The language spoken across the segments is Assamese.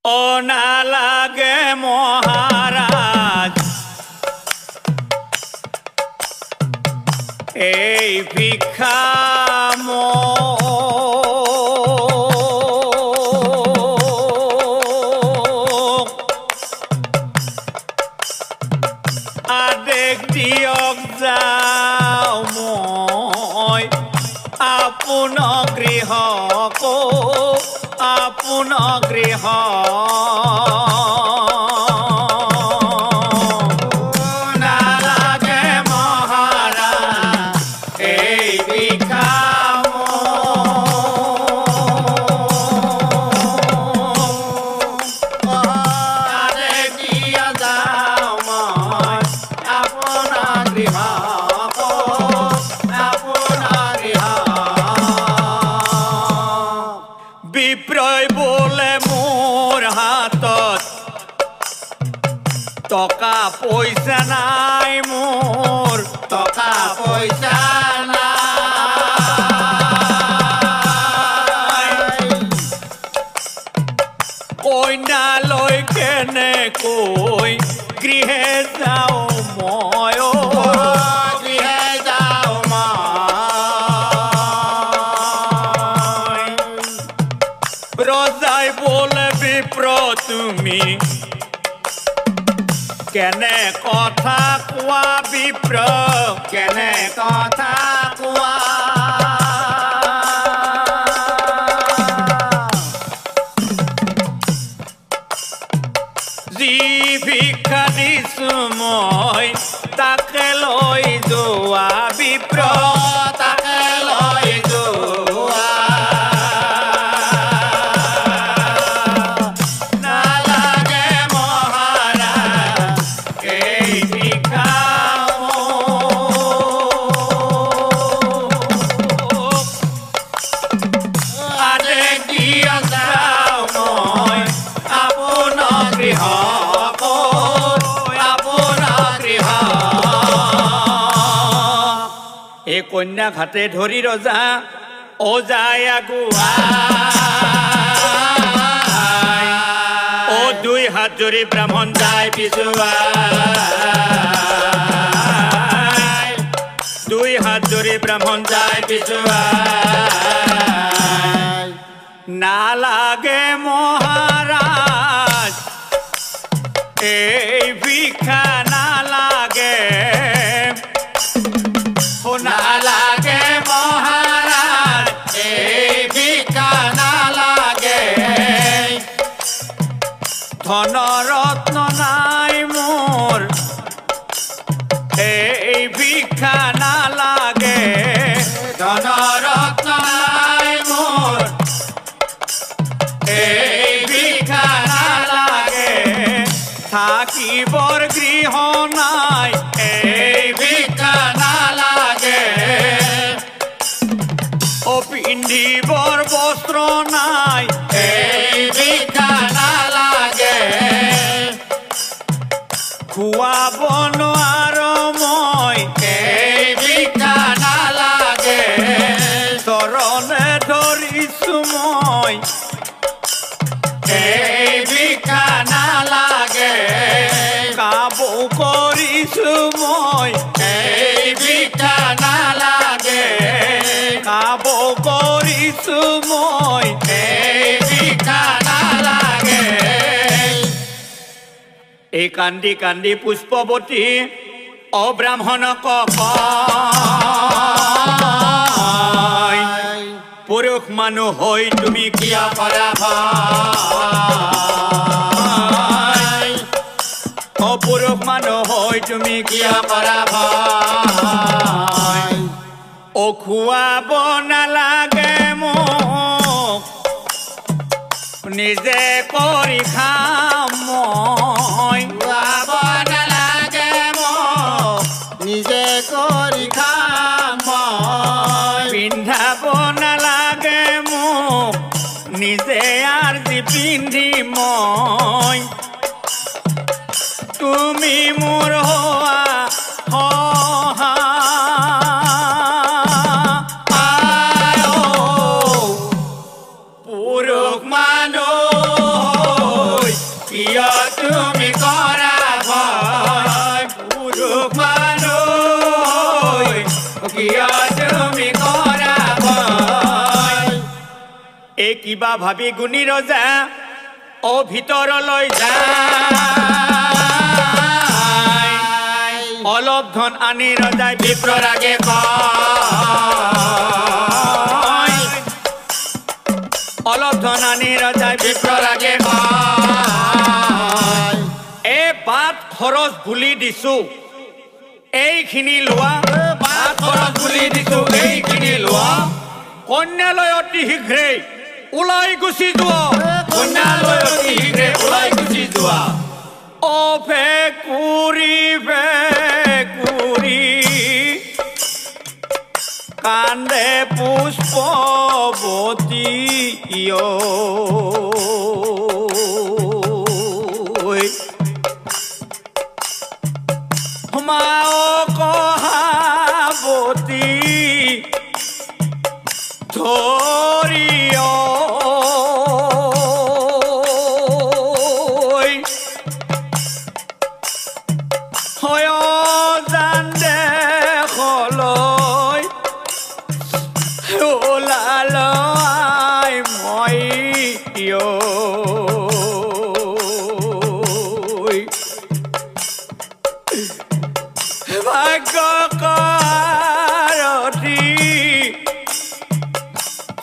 ও নালাগে মহাৰাজ এই ভিক্ষা মোক, আদেশ দিয়ক যাওঁ মই আপোন গৃহ, আপোন গৃহ। নালাগে মহাৰাজ এই ভিক্ষা মোক, আদেশ দিয়া যাওঁ মই আপোন গৃহ, আপোন গৃহ। বিপ্ৰয় বোলে মোৰ হাতত টকা পইচা নাই, মোৰ টকা পইচা নাই, কইনালৈ কেনেকৈ গৃহে যাওঁ মই? গৃহে যাওঁ মই। ৰজাই বোলে বিপ্ৰ তুমি কেনে কথা কোৱা, বিপ্ৰ কেনে কথা কোৱা? যি ভিক্ষা দিছো মই তাকে লৈ যোৱা বিপ্ৰ, তাকে লৈ যোৱা। নালাগে মহাৰাজ এই ভিক্ষা মোক, আদেশ দিয়া যাওঁ মই আপোন গৃহ, আপোন গৃহ। এই কন্যাক হাতে ধৰি ৰজা অ যায় আগুৱাই, অ দুই হাত জুৰি ব্ৰাহ্মণ যায় পিছুৱাই, দুই হাত জুৰি ব্ৰাহ্মণ যায় পিছুৱাই। নালাগে মহাৰাজ এই ভিক্ষা নালাগে, নালাগে মহাৰাজ এই ভিক্ষা নালাগে, ধন ৰত্ন নাই মোৰ এই ভিক্ষা নালাগে, ধন ৰত্ন নাই মোৰ এই ভিক্ষা নালাগে, থাকিবৰ গৃহ নাই এই ভিক্ষা নালাগে, অ পিন্ধিবৰ বস্ত্ৰ নাই এই ভিক্ষা নালাগে, খুৱাব নোৱাৰো মই এই ভিক্ষা নালাগে, চৰণে ধৰিছো মই এই ভিক্ষা নালাগে, কাবৌ কৰিছো মই এই ভিক্ষা নালাগে, কাবৌ কৰিছো মই এই ভিক্ষা নালাগে। এই কান্দি কান্দি পুষ্পৱতী অ ব্ৰাহ্মণক কয়, পুৰুষ মানুহ হৈ তুমি কিয় কৰা ভয়? অ পুৰুষ মানুহ হৈ তুমি কিয় কৰা ভয়? অ খুৱাব নালাগে মোক, নিজে কৰি খাম মই, খুৱাব নালাগে মোক, নিজে কৰি খাম মই, পিন্ধাব নালাগে মোক, নিজে আৰ্জি পিন্ধি মই, তুমি মোৰ হোৱা সহায়, পুৰুষ মানুহ। কিবা ভাবি গুণী ৰজা অ ভিতৰলৈ যায়। অলপ ধন আনি ৰজাই বিপ্ৰৰ আগে কয়, অলপ ধন আনি ৰজাই বিপ্ৰৰ আগে কয়, এ বাট খৰচ বুলি দিছো এইখিনি লোৱা, বাট খৰচ বুলি দিছো এইখিনি লোৱা, কন্যালৈ অতি শীঘ্ৰেই ওলাই গুচি যোৱা, কন্যালৈ অতি শীঘ্ৰে ওলাই গুচি যোৱা। অ ফেকুৰি ফেকুৰি কান্দে পুষ্পৱতী মাক কহাবতী ধৰি জান দেশলৈ ওলাল মই ভাগ্য কাৰতি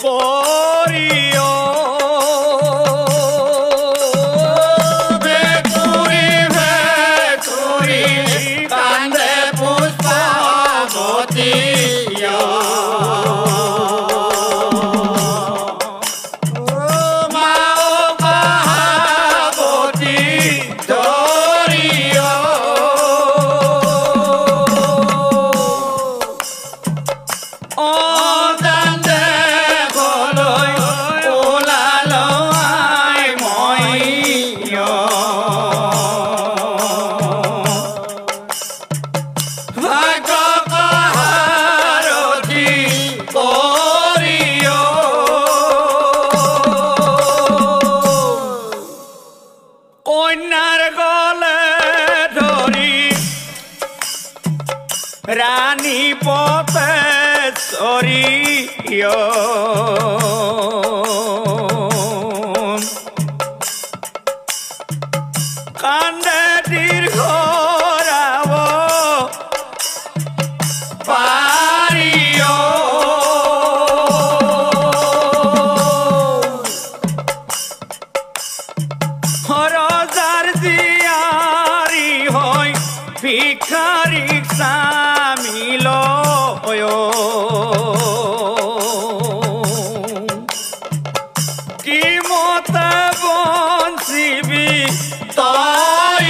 কৰি ভেকুৰী ভেকুৰী কান্দে পুষ্পৱতী মাক কহাবতী ধৰি অজান দেশলৈ ওলাল মই ভাগ্য কাৰতি কৰি কন্যাৰ গলে ধৰি ৰাণী পথে চৰি কান্দে দীৰ্ঘ ৰাৱ পাৰি ৰজাৰ জীয়াৰী হৈ ভিক্ষাৰীক স্বামী লয় কি মতে বঞ্চিবি তই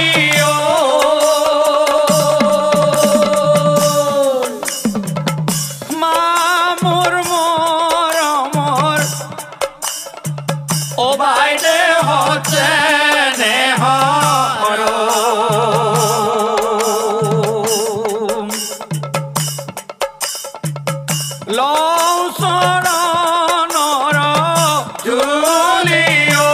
মা মোৰ মৰমৰ ও ভাই হচ্ছে নেহৰ লওঁ চৰণৰ ধুলিও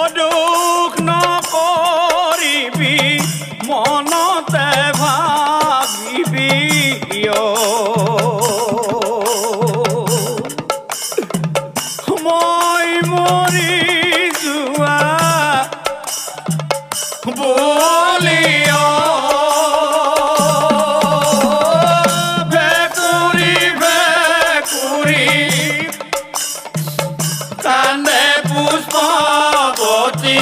অদুখ নকৰিবি মনতে ভাবিবি মই মৰি যোৱা বলিও ভেকুৰী ভেকুৰী কান্দে পুষ্পৱতী।